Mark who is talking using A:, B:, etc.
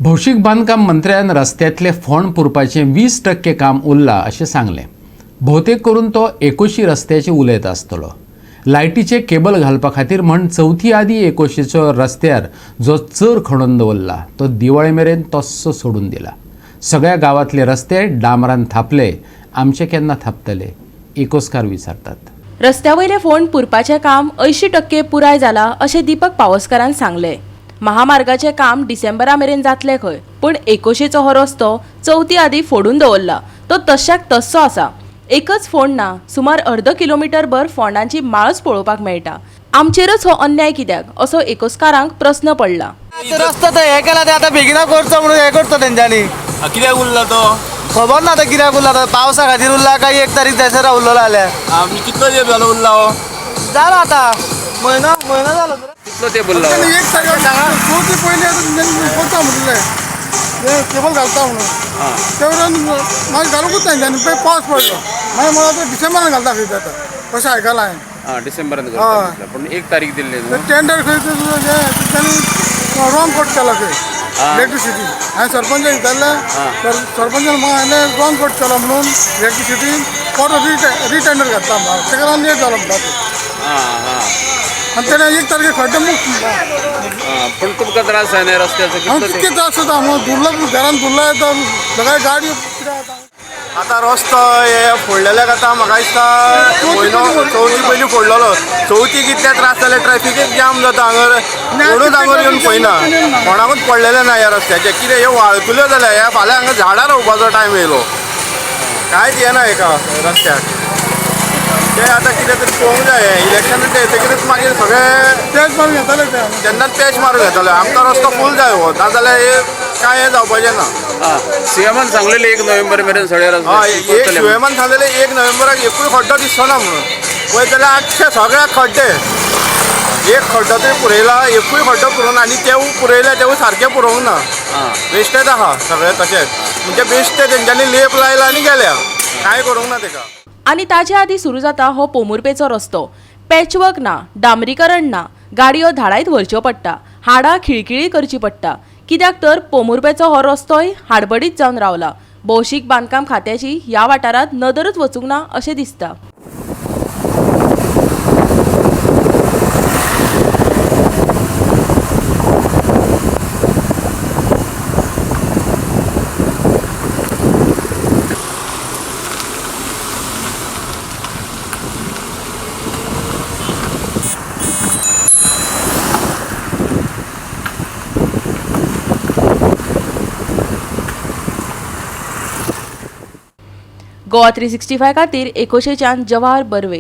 A: भौशीक बांदकाम मंत्र्यान रस्त्यांतले फोंड पुरपाचें 20% काम उरलां अशें सांगलें. भोवतेक करून तो एकोशी रस्त्याचेर उलयत आसतलो. लायटीचे केबल घालपा खातीर म्हण चवथी आदी एकोशीचो रस्त्यार जो चर खणून दवरला तो दिवाळे मेरेन तस्सो सोडून दिला. सगळ्या गांवांतले रस्ते डांबरान थापले, आमचे केन्ना थापतले, एकोसकार विचारतात.
B: रस्त्या वयले फोंड पुरपाचें काम 80% पुराय जाला अशें दीपक पावसकारान सांगलें. महामार्गाचें काम डिसेंबरा मेरेन जातलें खंय, पूण एकोशेचो हो रस्तो चवथी आदीं फोडून दवरला तो तश्याक तस्सो आसा. एकच फोंड ना, सुमार अर्द किलोमिटर भर फोंडांची माळच पळोवपाक मेळटा. आमचेरच हो अन्याय कित्याक असो एकोसकारांक प्रस्न पडला.
C: रस्तो तर हे केला ते आतां बेगिना करचो म्हणून हे करचो तेंच्यांनी.
D: कित्याक उरला तो?
C: खबर ना आतां कित्याक उरला तो, पावसा खातीर उरला काय 1 तारीख जायसर उरलेलो जाल्यार.
D: आमी कितलो तेंप जालो उरला हो?
C: जालो आतां म्हयनो म्हयनो जालो.
D: कितलो तेंप उरला हो?
E: 1 तारीख चवथी पयलीं आतां करता म्हणिल्लें, हें केबल घालता म्हणून. ते उपरांत मागीर घालूंकूच ना तेंच्यांनी. पळय पावस पडलो, मागीर म्हणून आतां डिसेंबरान घालता खंय ते आतां, कशें आयकलां हांवें.
D: आं, डिसेंबरान
E: हय.
D: करता म्हटलं, पूण 1 तारीख दिल्ली न्हू.
E: टेंडर खंय तेंच्यांनी रॉंग कट केला खंय इलेक्ट्रिसिटी. हांवें सरपंचाक विचारलें, सरपंचान म्हाका सांगलें रॉंग कट केला म्हणून इलेक्ट्रिसिटी परत रिटेंडर घातला म्हणटा, तेका लागून लेट जालो म्हणटा ते.
D: आं आं
E: आनी तेणें 1 तारखेक खड्डे मुक्त म्हणटा.
D: आं, पूण तुमकां त्रास जायना रस्त्याचो?
E: हांव
D: कितलो
E: कितके
D: तेंप?
E: त्रास जाता, हांव धुल्ला घरान धुल्ला येता, सगळे गाडी कितें जाता.
F: आतां रस्तो हे फोडलेल्याक आतां म्हाका दिसता म्हयनो, चवथी पयलीं फोडलेलो. चवथी कितले त्रास जाले, ट्रॅफिकेक जाम जाता हांगर, कोणूच हांगर येवन पळयना, कोणाकूच पडलेलें ना ह्या रस्त्याचें. कितें ह्यो वाळकुल्यो जाल्या, ह्या फाल्यां हांगा झाडां रोवपाचो टायम येयलो, कांयच येना हेका रस्त्याक. ते आतां कितें तरी पळोवंक जाय, इलेक्शन येतकीरच मागीर सगळें
E: तेच मारून घेताले ते.
F: तेन्नाच पॅच मारून घेतले. आमकां रस्तो फूल जाय हो, नाजाल्यार हे कांय हें जावपाचें ना.
D: आं, सीएमान सांगलेलें 1 नोव्हेंबर मेरेन सगळे
F: हय,
D: रस्ते
F: एक
D: करतले म्हणून.
F: शिवेमान सांगलेलें 1 नोव्हेंबराक एकूय खड्डो दिसचो ना म्हणून. पळयत जाल्यार आठशे सगळ्याक खड्डे, एक खड्डो तरी पुरयला, एकूय खड्डो पुरोवंक ना. आनी तेवूय पुरयले तेवूय सारके पुरोवंक ना, बेश्टेच आहा सगळें तशेंच. म्हणजे बेश्टे तेंच्यांनी लेप लायला आनी गेल्या, कांय करूंक ना तेका.
B: आनी ताजे आदीं सुरू जाता हो पोमुरपेचो रस्तो. पॅचवर्क ना, डांबरीकरण ना, गाडयो धाडायत व्हरच्यो पडटा, हाडां खिळखिळी करची पडटा. कित्याक तर पोमुरपेचो हो रस्तोय हाडबडीत जावन रावला. भौशीक बांदकाम खात्याची ह्या वाठारांत नदरूच वचूंक ना अशें दिसता. गोवा 365 खातीर एकोशेच्यान जवाहर बर्वे.